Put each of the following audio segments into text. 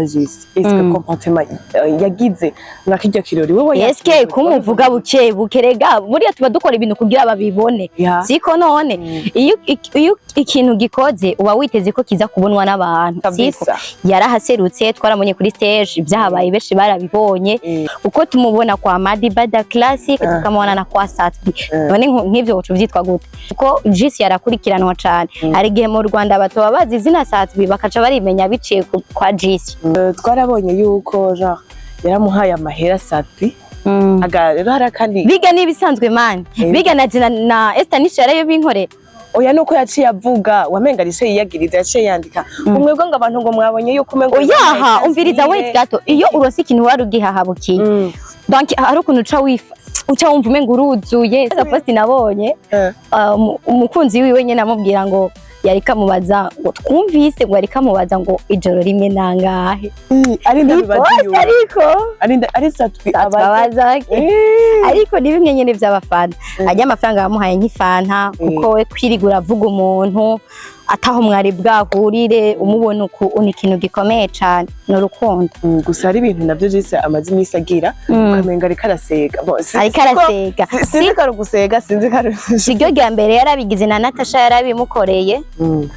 Jisi est-ce comportement yagize nka kirya kirori wewe? Eske kumuvuga buke buke, rega buriya tuba dukora ibintu kugira babibone. Siko none iyo ikintu gikoze uba witeze ko kiza kubonwa n'abantu, siko? Kabisa. Yarahaserutse, twaramubonye kuri stage, ibyahabaye benshi barabibonye. Uko tumubona kwa Madiba da Classic, tukamubona na kwa Sat-B. None nk'ivyo ucu vyitwa gute? Kuko Jisi yarakurikiranwa cane. Hari igihe mu Rwanda batoba bazi izina Sat-B, bakaca barimenya biciye kwa Jisi. Twarabonye yuko genre yaramuhaye amahera Sat-B. Aga rero hari akandi. Biga n'ibisanzwe man. Biga na Jina na Esther Nisha yarayo binkorera. Oya, nuko yaciye avuga wamenga arise yiyagiriza, yaciye yandika umwebwe ngo abantu ngo mwabonye yuko umengo Oyaha, umviriza, wait gato. Iyo uronse ikintu wari ugihahabukiye, donc hari ukuntu uca wifa, uca wumva umenga uruzuye. Sasa post nabonye, umukunzi wiwe nyene amubwira ngo yariko amubaza ngo twumvise ngo yariko amubaza ngo ijoro rimwe nangahe. Ari ndabibaza. Post ariko ari ari Sat-B abaza. Abaza. Ariko ni bimwe nyene vy'abafana. Ajya amafaranga bamuhaye nk'ifanta, kuko we kwirigura avuga umuntu ataho mwari bwahurire, umubona uku ni ikintu gikomeye cane, ni urukundo. Gusa hari ibintu navyo Jisi amaze iminsi agira, ukamenga ariko arasega. Bon, Ariko arasega. Sinzi ko ari ugusega, sinzi ko ari Siryo rya mbere yarabigize, na Natasha yarabimukoreye.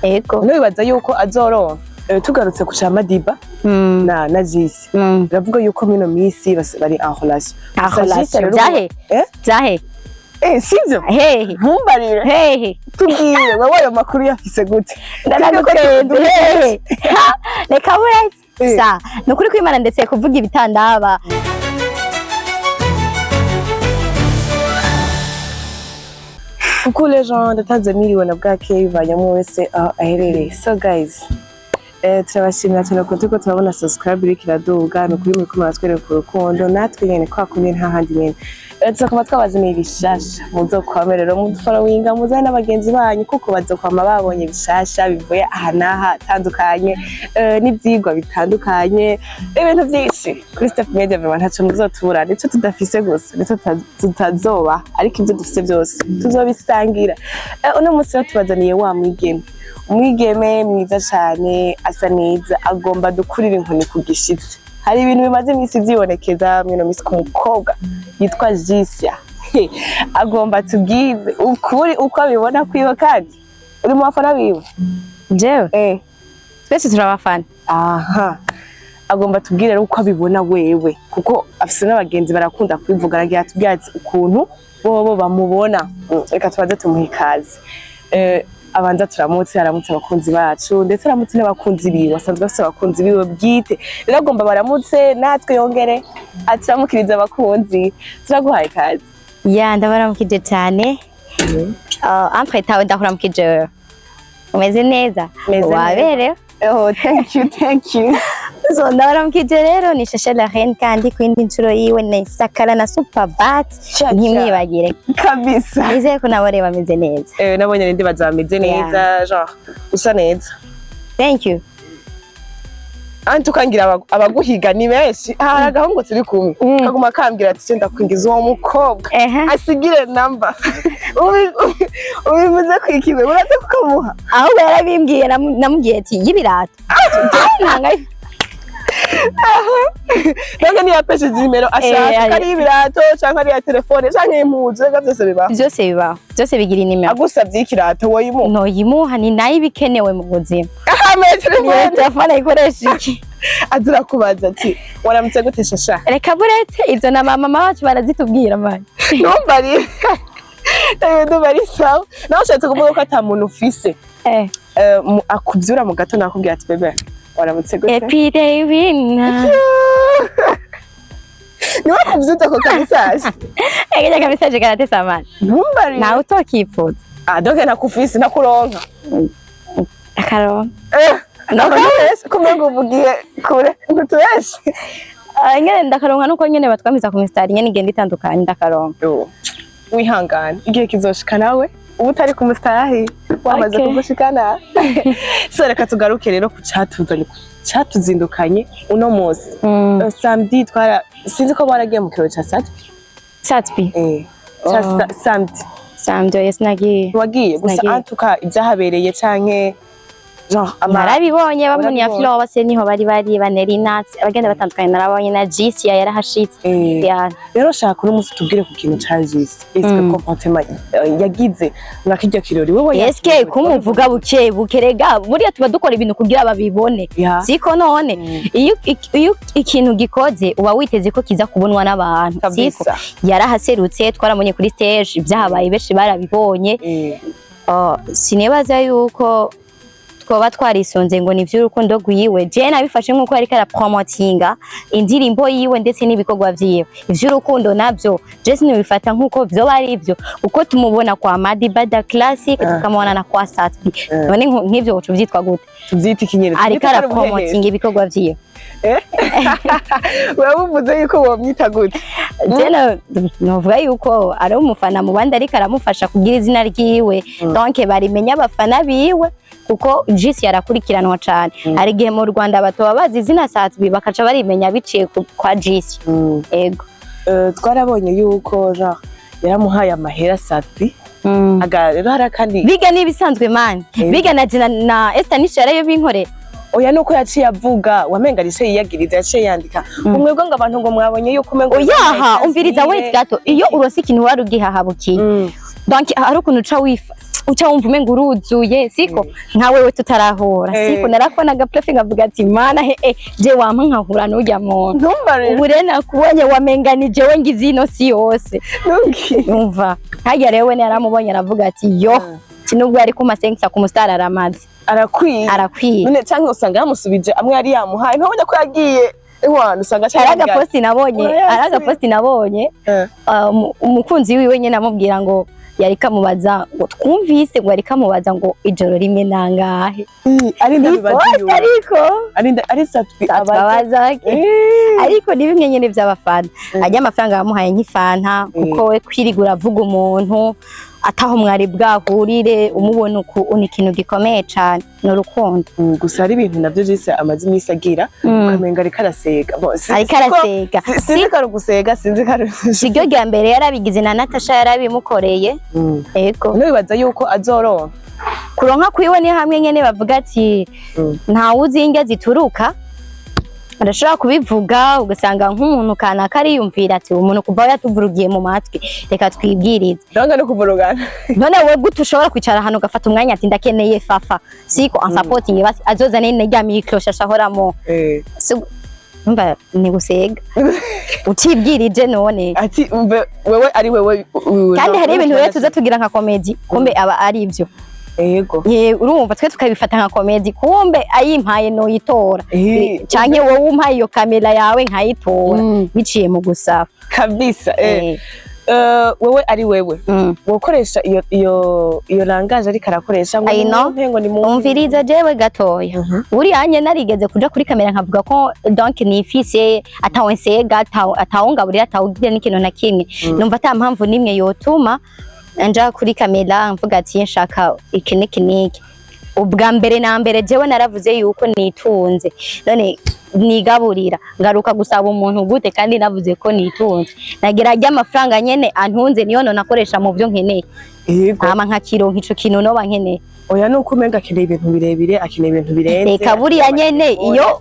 Ego. None wibaza yuko azoronka? Tugarutse ku ca Madiba na Jisi, biravuga yuko mino minsi bari en relation. En Gusa Jisi relation rero vyahe? Eh? Vyahe? Eh, sivyo? Hehe? Ntumbarire. Hehe? Tubwire wowe, ayo makuru yafise gute? Ndanagukenze hehe? Ha, reka buretse. Sa ni ukuri kwimana, ndetse kuvuga ibitandaba. Coucou les gens, ndatanze miriwe na bwake bivanye umwe wese aho aherereye. So guys, turabashimira cyane ko turiko turabona subscribe iriko iraduga. Ni ukuri muriko muratwereka urukundo, natwe nyene kwa kumwe nta handi nyene. Tuzokwama twabazaniye ibishasha, muzokwame rero mudufollowinga, muzane n'abagenzi banyu, kuko bazokwama babonye ibishasha bivuye aha n'aha hatandukanye, n'ivyigwa bitandukanye, ibintu vyinshi kuri Step Media. Vraiment ntaco muzotubura, nico tudafise gusa nico tutazoba, ariko ivyo dufise vyose tuzobisangira. Uno munsi rero tubazaniye wa mwigeme, umwigeme mwiza cane, asa neza, agomba dukurira inkoni ku gishitsi. Hari ibintu bimaze iminsi vyibonekeza mwino minsi ku mukobwa yitwa Jisia. Agomba tubwize ukuri uko abibona kwiwe. Kandi uri mu bafana biwe? Jewe? Eh. Twese turabafana. Aha, agomba tubwire rero uko abibona wewe, kuko afise n'abagenzi barakunda kubivuga. Aragira atubwire ati ukuntu bobo bamubona. Reka tubanze tumuhe ikaze. Abanza turamutse, aramutse abakunzi bacu, ndetse aramutse n'abakunzi biwe. Asanzwe afise abakunzi biwe bwite, rero agomba baramutse natwe, yongere aturamukirize abakunzi. Turaguhaye ikaze. Ya, ndabaramukije cyane. Entre tawe ndakuramukije wewe. Umeze neza? Meze neza. Waberewe. Oh, thank you, thank you. So ndabaramukije rero, ni Shasha la Reine, kandi ku yindi nshuro yiwe ni Sakara na Superbat. Cha, ntimwibagire. Kabisa. Nizeye ko nabo rero bameze neza. Nabonye rindi baza bameze neza, genre usa neza. Thank you. Anti ukangira abaguhiga ni benshi. Hari agahungu turi kumwe kaguma kambwira ati "Se ndakwingiza uwo mukobwa asigire namba." Ubivuze kwikiwe uraze kukamuha. Ahubwo yarabimbwiye, namubwiye ati y'ibirato. Nanga. Nange ntiyapesheje nimero ashaka, ko ari ibirato canke ari iya telefone canke impuzu, reka vyose bibaho. Byose bibaho, byose bigira inimero. Agusavye ikirato woyimuha? Noyimuha, ni nayo ibikenewe mu buzima. Ahame Niyo telefone. Telefone ikoresha iki? Azira kubaza ati waramutse gute shasha? Reka buretse, ibyo na mama bacu barazitubwira mani. Numva ari ndumva ari sawa. Nawe ushatse kuvuga ko ata muntu ufise akuvyura mu gato nakubwira ati bébé waramutse gute? Everyday winner. Niwe akuvyutse ako kamesaje? Ekija kamesaje karatesa mani. Ntumbarire. Nawe utokipfuza. Ah, donc nakufise nakuronka. Akaronka. Eh, nakubeshe kumenga uvugiye kure, ntutubeshe. Ah, nyene ndakaronka, nuko nyene batwamiza ku misitari nyene igenda itandukanye, ndakaronka. Yo, wihangane, igihe kizoshika nawe uba utari ku musitari wamaze kugushikana. So reka tugaruke rero ku catuzanye, catuzindukanye uno munsi. Samedi twara, sinzi ko baragiye mu kirori ca Sat-B. Sat-B? Eh, ca Oh. samedi. Samedi, oya, sinagiye. Wagiye gusa? Sinagiye. Antuka ibyahabereye canke Genre ama Narabibonye bamuniya. Warabibonye? Flo bose niho bari ba Nerinat, abagenda batandukanye, narabonye na Gisia yarahashitse. Ya. Rero shaka uno munsi tubwire ku kintu ca Jisi, est-ce que comportement yagize mwa kirya kirori, wewe Eske kumuvuga buke buke, rega buriya tuba dukora ibintu kugira babibone. Siko none iyo ikintu gikoze uba witeze ko kiza kubonwa n'abantu, siko? Yarahaserutse, twaramubonye kuri stage, ibyahabaye benshi barabibonye. Sinibaza yuko twoba twarisunze ngo ni ivy'urukundo rwiwe. Je nabifashe nk'uko yariko arapromotinga indirimbo yiwe ndetse n'ibikorwa vyiwe. Ivy'urukundo navyo je sinabifata nk'uko vyoba ari ivyo, kuko tumubona kwa Madiba Classic, tukamubona na kwa Satbi. None nk'ivyo woca uvyitwa gute? Tuvyita ikinyene? Ariko arapromotinga ibikorwa vyiwe. Wewe uvuze yuko womwita gute? Je novuga yuko ari umufana mu bandi, ariko aramufasha kugira izina ryiwe, donc barimenya abafana biwe, kuko Jisi yarakurikiranwa cane. Hari igihe mu Rwanda batoba bazi izina Satbi, bakaca barimenya biciye kwa Jisi. Ego. Twarabonye yuko genre yaramuhaye amahera Satbi. Aga rero hari akandi. Biga n'ibisanzwe man. Biga na na Esther Nisha yarayo binkorera. Oya, nuko yaciye avuga wamenga arishe yiyagiriza, yaciye yandika umwebwe ngo abantu ngo mwabonye yuko umengo Oyaha, umviriza wese gato. Iyo uronse ikintu wari ugihahabukiye, donc hari ukuntu uca wifa, uca wumva umenga uruzuye, siko? Nka wewe tutarahura, siko? Narakubona agaprofi nkavuga ati: "Mana he, je wampa nkahura n'urya muntu." Ntumbarire. Ubu rero nakubonye, wamenga ni jewe ngize ino si yose. Ntumbwire. Umva, harya rero we yaramubonye aravuga ati: "Yo, nubwo yari kuma senkisa ku musitari aramaze." Arakwiye. Arakwiye. None canke usanga yamusubije amwe yari yamuhaye, ntubonye ko yagiye iwanu usanga Hari agaposti nabonye, Urayasubiza. hari agaposti nabonye, umukunzi wiwe nyene amubwira ngo yariko amubaza ngo twumvise ngo yariko amubaza ngo ijoro rimwe nangahe. Ari Ni ndabibaza. post ariko ari ari Satwi abaza. Ariko ni bimwe nyene vy'abafana, ajya amafaranga yamuhaye nk'ifanta, kuko we kwirigura avuga umuntu ataho mwari bwahurire, umubona uku ni ikintu gikomeye cane, ni urukundo. Gusa hari ibintu navyo Jise amaze iminsi agira, ukamenga ariko arasega. Bon, Ariko arasega. Sinzi ko ari ugusega, sinzi ko ari Siryo rya mbere yarabigize, na Natasha yarabimukoreye. Ego. None wibaza yuko azoronka? Kuronka kwiwe ni hamwe nyene bavuga ati ntawuzi indya zituruka. Arashobora kubivuga, ugasanga nk'umuntu kanaka ariyumvira ati: "Umuntu kuva aho yatuvurugiye mu matwi, reka twibwirize." Ndabona no kuvurugana. None wowe gute ushobora kwicara ahantu ugafata umwanya ati: "Ndakeneye Fafa," siko? Ansapotinge basi, azozane n'irya micro shasha ahoramo. Umva, ni gusega utibwirije none. Ati umve wewe, ari wewe Kandi hari ibintu rero tuza tugira nka comédie, kumbe aba ari ibyo. Ye, urumva twe tukabifata nka comédie, kumbe ayimpaye noyitora. Canke wowe umpaye iyo kamera yawe nkayitora, biciye mu gusaba. Kabisa. Wewe ari wewe, wokoresha iyo langage ariko arakoresha ngo I know. nimumpe, ngo nimumpe? Umviriza jewe gatoya. Buriya nye narigeze kuja kuri kamera nkavuga ko donc nifise, atawe nsega, atawungaburira, atawugira n'ikintu na kimwe. Numva ata mpamvu nimwe yotuma nja kuri kamera mvuga ati nshaka iki n'iki n'iki. Ubwa mbere na mbere jewe naravuze yuko nitunze, none nigaburira, ngaruka gusaba umuntu gute kandi navuze ko nitunze? Nagira arya amafaranga nyene antunze niyo none akoresha mu byo nkeneye, hama nkakironka ico kintu noba nkeneye. Oya, nuko umenga akeneye ibintu birebire, akeneye ibintu birenze. Reka, buriya nyene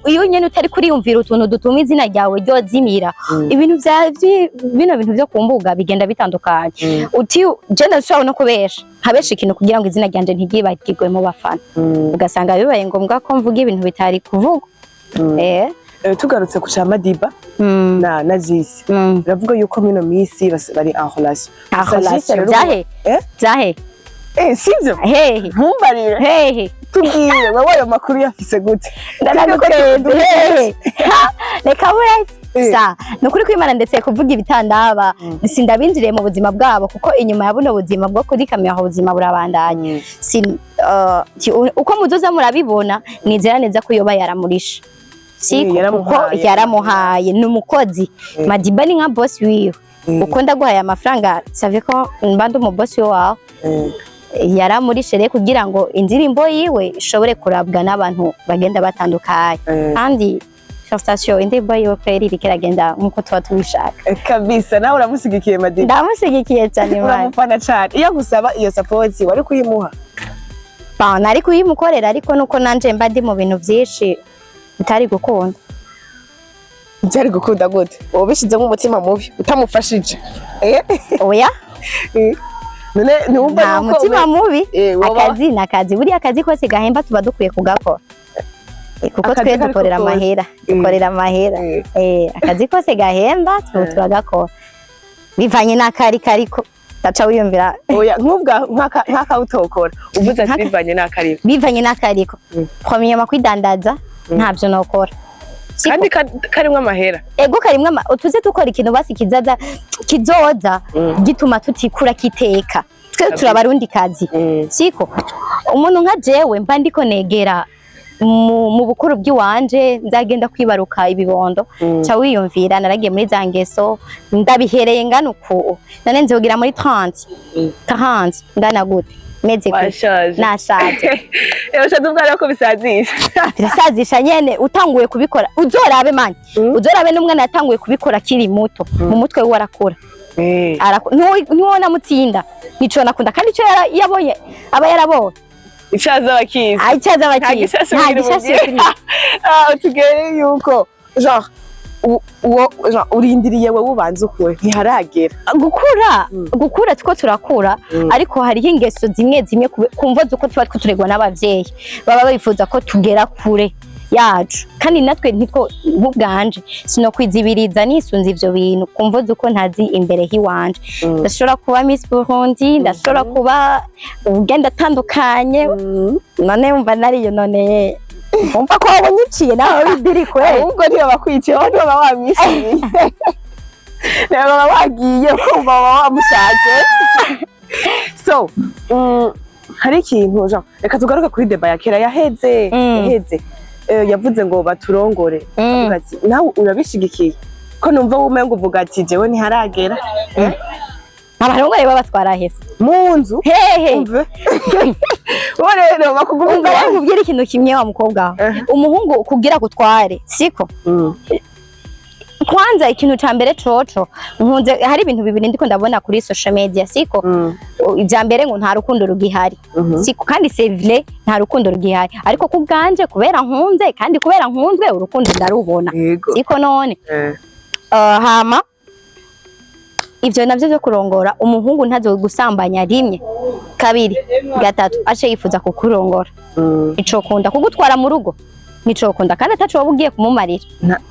iyo nyene utari kuriyumvira utuntu dutuma izina ryawe ryozimira, ibintu vya bino bintu vyo ku mbuga bigenda bitandukanye. Uti je ndashobora no kubesha, nkabesha ikintu kugira ngo izina ryanje ntiryibagirwe mu bafana, ugasanga bibaye ngombwa ko mvuga ibintu bitari kuvugwa. Tugarutse ku ca Madiba na Jisi, biravuga yuko mino misi bari en relation. En Gusa Jisi relation rero vyahe? Eh? Vyahe? Sivyo? Hehe? Ntumbarire. Hehe? Tubwire wewe, ayo makuru yafise gute? Ndanagukenze hehe? Ha, reka buretse. Sa ni ukuri kw'Imana, ndetse kuvuga ibitandaba, sindabinjiriye mu buzima bwabo, kuko inyuma ya buno buzima bwo kuri kamera ubuzima burabandanya. Si, uko muzoza murabibona, nizera neza ko yoba yaramurisha, si kuko Yaramuhaye. Yaramuhaye, ni umukozi. Madiba ni nka boss wiwe. Uko ndaguhaye amafaranga save ko mba ndi umubosi wawe. Yaramurishe rero kugira ngo indirimbo yiwe ishobore kurabwa n'abantu bagenda batandukanye. Kandi félicitations, indirimbo yiwe kweri iriko iragenda nkuko tuba tubishaka. Kabisa, nawe uramusigikiye Madiba? Ndamushyigikiye cyane man. Uramufana cane. Iyo agusaba iyo support wari kuyimuha? Bon, nari kuyimukorera, ariko nuko nanje mba ndi mu bintu vyinshi bitari gukunda. Byari gukunda gute? Wowe ubishizemo umutima mubi utamufashije? Oya. None ntiwumva Nta yuko mutima mubi. Akazi ni akazi, buriya akazi kose gahemba tuba dukwiye kugakora. Kuko Akazi twe kariko dukorera kose. amahera, dukorera amahera. Akazi kose gahemba turagakora bivanye n'akari kariko, ndaca wiyumvira. Oya, nk'ubwa nk'aka utokora, uvuze ati bivanye n'akariko. Bivanye n'akariko, premièrement kwidandaza ntabyo nokora. Siko. Kandi karimwo amahera. Ego, karimwe tuze dukora ikintu basi kizaza kizoza gituma tutikura kiteka, twe turabarundi kazi. Siko umuntu nka jewe mba ndiko negera mu bukuru bw'iwanje, nzagenda kwibaruka ibibondo. Ca wiyumvira naragiye muri za ngeso ndabihereye ngana uku, none nzogira muri 30, 40 ngana gute, meze gute? Washaje. Nashaje. Ushatse ubwana ko bisazisha. Birasazisha nyene. Utanguye kubikora uzorabe mani, uzorabe n'umwana yatanguye kubikora akiri muto, mu mutwe we arakura. Ntiwona mutsinda nico nakunda, kandi ico yabonye aba yarabonye. Icaza bakizi. Icaza Nta bakizi. gishashe. Nta Kugira gishashe. umubwire. Ah, tugere yuko genre uwo genre urindiriye wewe ubanza ukure, ntiharagera. Gukura, gukura two turakura, ariko hariho ingeso zimwe zimwe kumva zuko tuba turegwa n'abavyeyi, baba bifuza ko tugera kure yacu, kandi natwe ntitwo nk'ubwanje sinokwizibiriza nisunze ivyo bintu kumva zuko ntazi imbere hiwanje. Ndashobora kuba Miss Burundi, ndashobora kuba ugenda atandukanye. None wumva nariyo, none wumva ko wabonyiciye nawe wibiri kwe. Ahubwo niyo bakwiciye, aho niyo baba wamwishimiye, niyo baba wagiye kumva baba wamushatse. So hari ikintu genre reka tugaruke kuri débat ya kera yaheze. Yaheze. Yavuze ngo baturongore. Avuga ati nawe urabishigikiye, ko numva wumengo uvuga ati jewe ntiharagera. Abarongore babatwara hese? Mu nzu. Hehe? Umve, wowe rero bakugumiza. Umva rero nkubwire ikintu kimwe wa mukobwa we. Umuhungu kugira gutware siko kwanza ikintu ca mbere coco nkunze, hari ibintu bibiri ndiko ndabona kuri social media, siko? Ibya mbere ngo nta rukundo rugihari. Siko? Kandi c'est vrai, nta rukundo rugihari, ariko ku bwanje kubera nkunze kandi kubera nkunzwe, urukundo ndarubona. Siko none? Hama ivyo navyo vyo kurongora, umuhungu ntazo gusambanya rimwe, kabiri, gatatu ace yifuza kukurongora. Ico kunda kugutwara mu rugo nicokunda, kandi ataco woba ugiye kumumarira.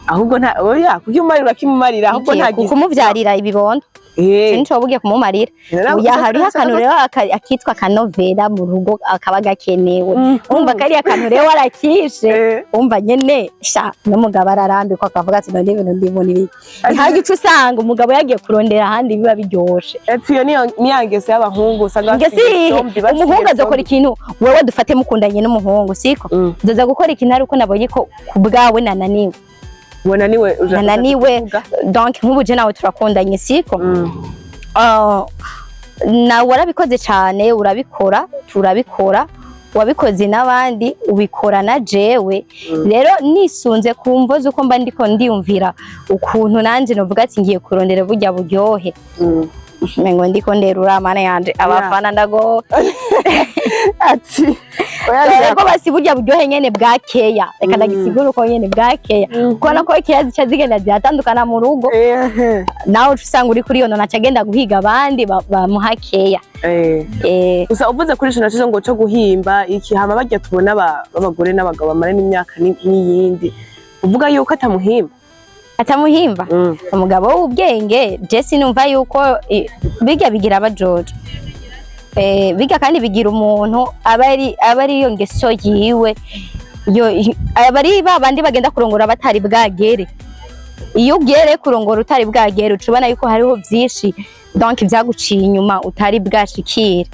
Ahubwo nta, oya, kuko umarira urakimumarira, ahubwo nta Kumuvyarira ibibondo nico woba ugiye kumumarira. Oya, hariho akantu rero akitwa akanovera mu rugo akaba gakenewe. Umva kariya kantu rero warakishe, umva nyene sha n'umugabo ararambikwa akavuga ati none ibintu ndimo ni ntihagire ico usanga umugabo yagiye kurondera ahandi biba biryoshe. Epfo iyo niyo ni ya ngeso y'abahungu usanga bafite Ingesi ingeso mbi, bafite umuhungu ingeso azokora mbi. ikintu, wewe dufate mukundanye n'umuhungu, siko? Nzoza gukora ikintu ari uko nabonye ko ku bwawe nananiwe. Wananiwe Nananiwe. kuvuga. Donc nk'ubu je nawe turakundanye, siko? Ah, nawe warabikoze cyane, urabikora, turabikora, wabikoze n'abandi, ubikora na jewe. Rero nisunze ku mvo z'uko mba ndiko ndiyumvira ukuntu nanje novuga ati ngiye kurondera burya buryohe, mengo ndiko nderura mana yanje abafana ndago. Ati oya. Dore ko basi burya buryohe nyene bwa keya, reka ndagisigura uko nyene bwa keya, kubona ko keya zica zigenda ziratandukana mu rugo. Nawe uca usanga uri kuri iyo none aca agenda guhiga abandi bamuha keya. Gusa uvuze kuri ico naco ngo co guhimba iki, hama barya tubona b'abagore n'abagabo bamara n'imyaka n'iyindi, uvuga yuko atamuhimba? Atamuhimba? Umugabo w'ubwenge je sinumva yuko bijya bigira abajojo. Bijya kandi bigira umuntu aba ari iyo ngeso yiwe, yo aba ari ba bandi bagenda kurongora batari bwagere. Iyo ugere kurongora utari bwagere, uca ubona yuko hariho vyinshi donc vyaguciye inyuma utari bwashikire,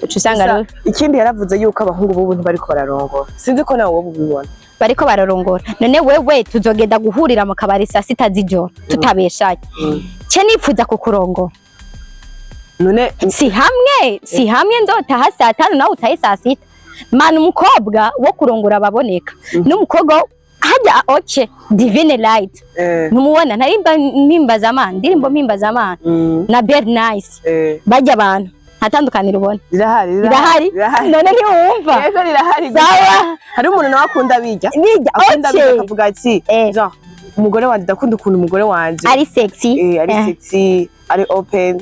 uca usanga rero Ikindi yaravuze yuko abahungu b'ubu ntibariko bararongora, sinzi ko nawe wowe ubibona. Bariko bararongora. None wewe tuzogenda guhurira mu kabari saa sita z'ijoro tutabeshanye, ce nipfuza kukurongora? None Si hamwe nzotaha saa tanu nawe utahe saa sita. Mana, umukobwa wo kurongora ababoneka n'umukobwa hajya oke Divine Light, ntumubona ntarimba mpimbazamana, ndirimbo mpimbazamana na Bell Nice, bajya abantu Nta tandukaniro ubona? Rirahari. Rirahari. Rirahari. None ntiwumva? Yego, rirahari gusa. Sawa. Hari umuntu nawe akunda bijya. Bijya. Akunda bijya, akavuga ati Eh. genre umugore wanje, ndakunda ukuntu umugore wanje ari sexy. Ari sexy, ari open.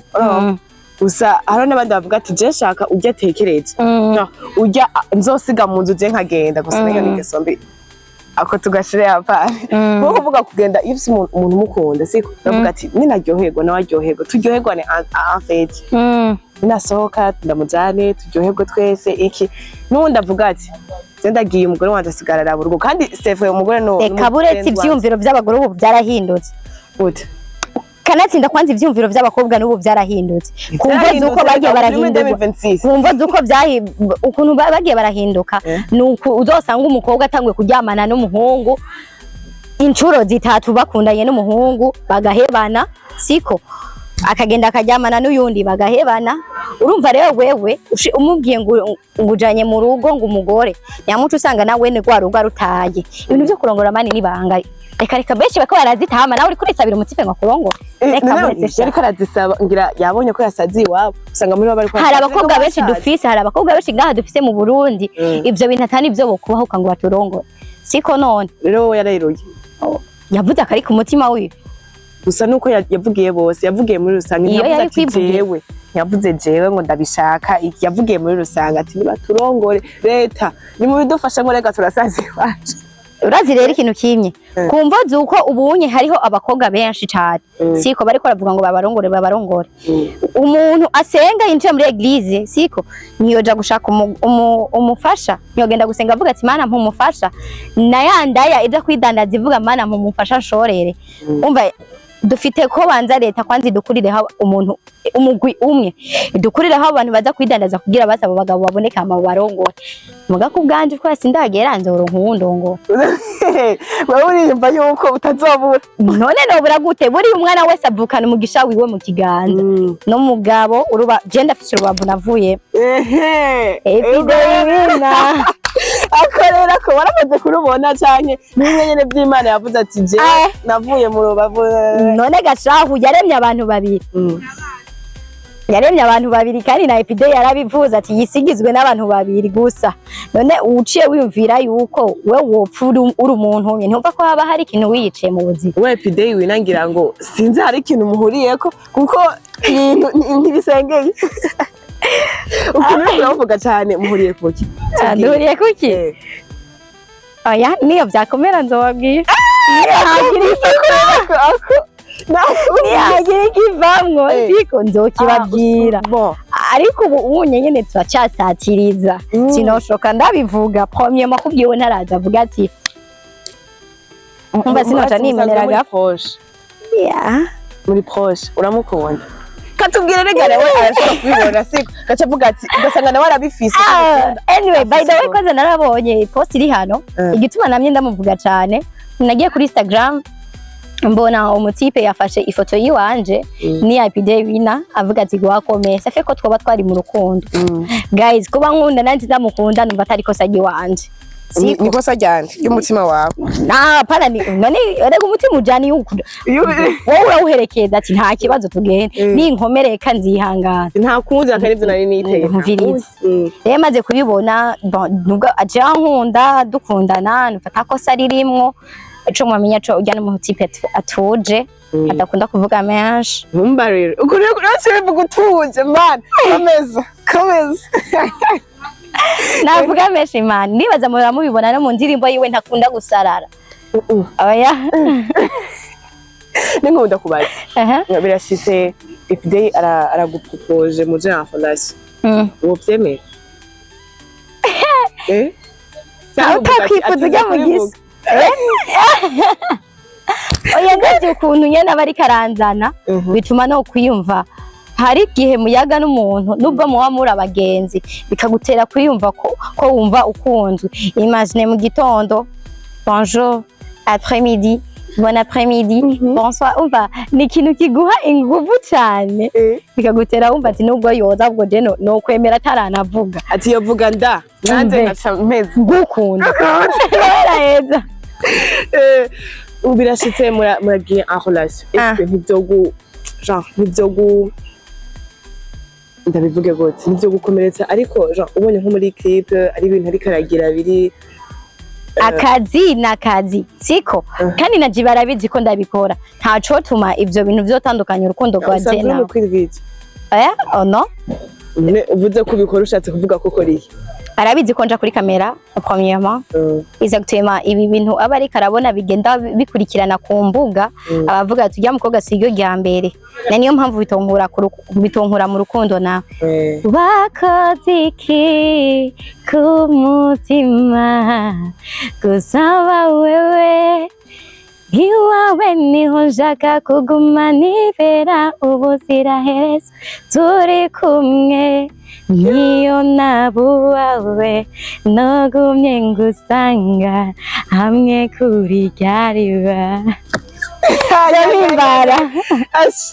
Gusa hariho n'abandi bavuga ati je nshaka ujya atekereje. Genre, ujya nzosiga mu nzu, je nkagenda gusa. Nayo ni ingeso mbi, ako tugashire hapana. Nko kuvuga kugenda, iyo ufise umuntu umukunda, siko ndavuga ati ninaryoherwa nawe aryoherwa, turyoherwane en fait. Ninasohoka ndamujane, turyoherwe twese iki. N'uwundi avuga ati je ndagiye, umugore wanje asigara araba urugo, kandi c'est vrai, umugore no Reka, buretse ivyumviro vy'abagore ubu byarahindutse. Gute? Kanatsinda kwanza, ivyumviro vy'abakobwa n'ubu byarahindutse ku mvo z'uko bagiye barahindurwa, 2026. ku mvo z'uko byahi ukuntu bagiye barahinduka. Ni uku uzosanga umukobwa atanguye kuryamana n'umuhungu inshuro zitatu, bakundanye n'umuhungu bagahebana, siko akagenda akaryamana n'uyundi bagahebana. Urumva rero wewe umubwiye ngo ngujanye mu rugo, ngo umugore nyamuco, usanga nawe ni rwa rugo arutaye. Ibintu byo kurongora mani nibanga, reka reka, benshi bako barazitama. Nawe uriko urisabira umutype ngo akurongore? Reka, buretse sha. Yariko arazisaba, ngira yabonye ko yasaze iwabo, usanga muri bo bariko Hari abakobwa benshi dufise, hari abakobwa benshi ngaha dufise mu Burundi. Ivyo bintu atari ivyo bokubahuka ngo baturongore, siko none? Rero wowe yarayiruye. Yavuze akari ku mutima wiwe. Gusa nuko yavugiye bose, yavugiye muri rusange. Iyo Ntiyavuze yari ati kwivugira. jewe, ntiyavuze jewe ngo ndabishaka iki, yavugiye muri rusange ati nibaturongore, leta nimubidufashe, ngo reka turasaze iwacu. Urazi rero ikintu kimwe, ku mvo z'uko ubunye hariho abakobwa benshi cane, siko bariko baravuga ngo babarongore, babarongore. Umuntu asenga yinjiye muri église, siko ntiyoja gushaka umufasha, ntiyogenda gusenga avuga ati "Mana, mpumufasha", na ya ndaya ija kwidandaza ivuga "Mana, mpumufasha nshorere". Umva, dufite ko banza leta kwanza idukurireho umuntu, umugwi umwe idukurireho abantu baza kwidandaza kugira basaba abagabo baboneka hama barongore. Muga ku bwanje ko sindagera nzoronka uwundongora. Wewe uriyumva yuko utazobura? None nobura gute? Buriya umwana wese avukana umugisha wiwe mu kiganza. N'umugabo uruba, je ndafise urubavu navuye Epidemina. Akorera ko waramaze kurubona, canke nimwe nyene vy'Imana yavuze ati je navuye mu rubavu? None gashahu, yaremye abantu babiri. Yaremye abantu babiri, kandi na Epide yarabivuze ati yisigizwe n'abantu babiri gusa. None uciye wiyumvira yuko we wopfa uri umuntu umwe, ntumva ko haba hari ikintu wiyiciye mu buzima? We Epide winangira ngo sinzi hari ikintu muhuriyeko, kuko ibintu ntibisengeye ukuntu uriko uravuga cane, muhuriye kuki? Duhuriye kuki? Oya, niyo vyakomera nzobabwira. Niyo Ako nihagira ikivamwo, siko nzokibabwira. Bon. Ariko ubu unye nyene turacyasatiriza. Sinoshoka ndabivuga premièrement kubwiwe ntaraza avuga ati umva, sinoca nimenera Muri agapfa. proche? Yeah. Muri proche, uramukunda? Katubwire rega, nawe arashobora kubibona, siko gaca avuga ati ugasanga nawe arabifise. Ah, anyway, by the way, kwanza narabonye post iri hano. Igituma namye ndamuvuga cane, nagiye kuri Instagram mbona umutype yafashe ifoto yiwanje ni IPD wina, avuga ati gwakomeye safe ko twoba twari mu rukundo. Guys, kuba nkunda nanje ndamukunda, numva atari kosa ryiwanje. Siko? Ni kosa ryanje ry'umutima wawe. Na pana ni none erega umutima ujana iyo ukunda, wowe urawuherekeza ati nta kibazo, tugende. Ninkomereka nzihangana. Nta kundi, akari ivyo nari niteye. Nkumviriza. Rero maze kubibona, bon, nubwo aje ankunda, dukundana, nufata kosa ririmwo. Ico mwamenya co ujya n'umutype atuje, adakunda kuvuga menshi. Ntumba rero ukuntu uretse bivuga utuje, man, komeza komeza. Navuga menshi man, nibaza muhora mubibona no mu ndirimbo yiwe, ntakunda gusarara, oya. Ninkunda kubaza. Aha. Birashitse Epidey aragupropoje muje en relation, wovyemera? Eh? Aho utakwifuza ujya mu gisi? Oya, ndavye ukuntu nyene aba ariko aranzana, bituma no kwiyumva. Hari igihe muyaga n'umuntu, nubwo muba muri abagenzi, bikagutera kwiyumva ko wumva ukunzwe. Imagine mu gitondo bonjour, après midi bon après midi, bonsoir. Umva, ni ikintu kiguha inguvu cyane, bikagutera wumva ati nubwo yoza, ubwo je no kwemera ataranavuga. Ati yovuga nda nanje Umve. nkaca mpeze. Ngukunda heza. Ubu birashitse muragiye en relation, est-ce que ntivyogu genre ntivyogu Ndabivuge gute, nivyo gukomeretsa, ariko genre ubonye nko muri clip ari ibintu ariko aragira biri Akazi ni akazi, siko? Kandi naje barabizi ko ndabikora, ntacotuma ivyo bintu vyotandukanya urukundo rwa Usanzwe je uri nawe. Mukwirwiki? Eh, oh no. Ne uvuze ko ubikora, ushatse kuvuga ko ukora iki? Arabizi ko nja kuri kamera premièrement. Exactement, ibi bintu aba ariko arabona bigenda bikurikirana ku mbuga, abavuga ati ujya mukobwa si ryo rya mbere, na niyo mpamvu bitonkura mu rukundo nawe. Wakoze iki ku mutima gusaba wewe? Iwawe niho nshaka kuguma nibera ubuziraherezo, turi kumwe niyo nabuwawe, nogumye ngusanga hamwe kuri rya riba. Ndahimbara. Ash.